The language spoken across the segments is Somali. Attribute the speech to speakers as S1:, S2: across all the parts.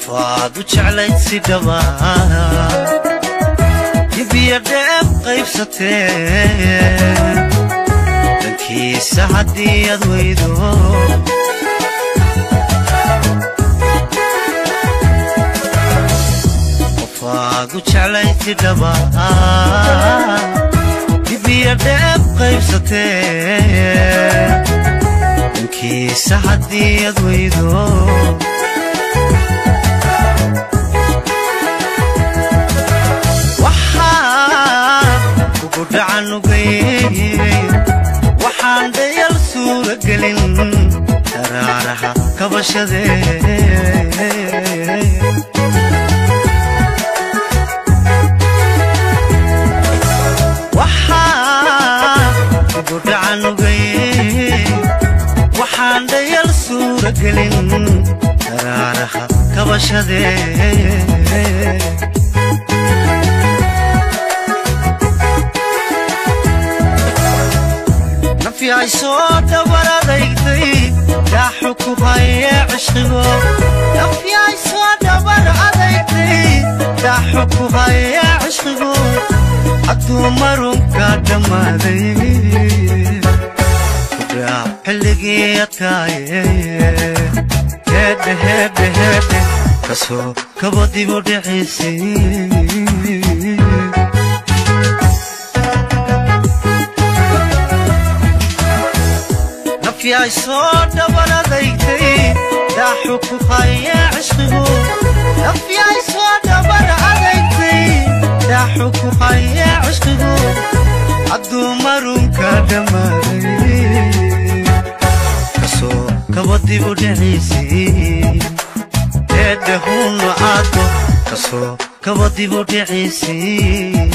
S1: Qofaad u jeclayd si dhaba dibiya dheeb qaybsatee dhankiisa haddii aad weydo Qofaad u jeclayd si dhaba dibiya dheeb qaybsatee dhankiisa haddii aad weydo Waxaan dayal suura gelin daraaraha kabashadee Waxaa ugu dhacanugay waxaan dayal suura gelin daraaraha kabashadee Nafyaay soo dhabar adaygtay daaxu ku haye cishqigo Nafyaay soo dhabar adaygtay daaxu ku haye cishqigo hadduu marunka dhammaaday Kudhaa xilligii adkaaye heedhe heedhe heedhe kasoo kabo dib u dhicisii Nafyaay soo dhabar adaygtay daaxu ku haye cishqigo Nafyaay soo dhabar adaygtay daaxu ku haye cishqigo hadduu marunka dhammaaday Kasoo kabo dib u dhicisii heedhe huunno aadbo kasoo kabo dib u dhicisii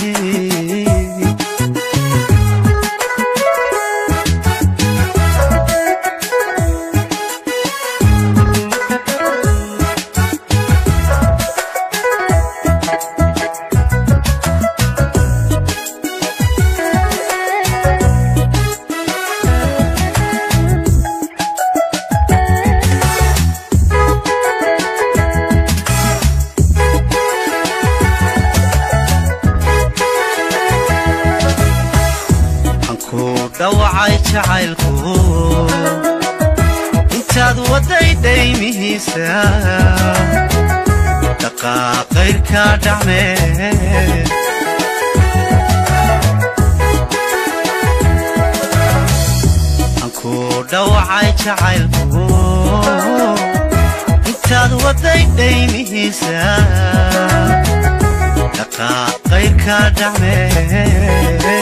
S1: Dhawacay jacaylku intaad waday dhaymihiisa dhaqaaqayrka dhacmee Anku dhawacay jacaylku intaad waday dhaymihiisa dhaqaaqayrka dhacmee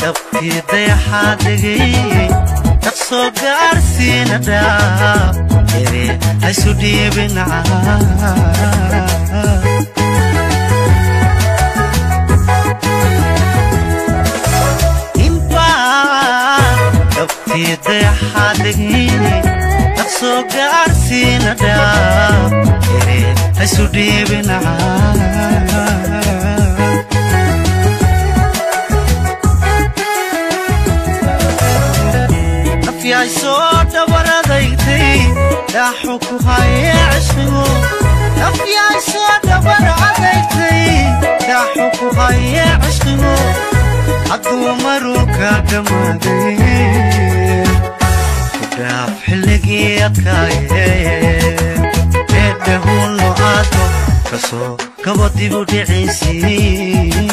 S1: Dabkii dayaxaa dhigay dhaqsoo gaarsiina dhaab ere haysu dhiibin Inbaa dabkii dayaxaa dhigay dhaqsoo gaarsiina dhaab ere haysu dhiibin Nafyaay soo dhabar adaygtay daaxu ku haye cishqigo Nafyaay soo dhabar adaygtay daaxu ku haye cishqigo hadduu marunka dhammaaday Ku dhaaf xilligii adkaaye heedhe huunno aadbo kasoo kabo dib u dhicisii.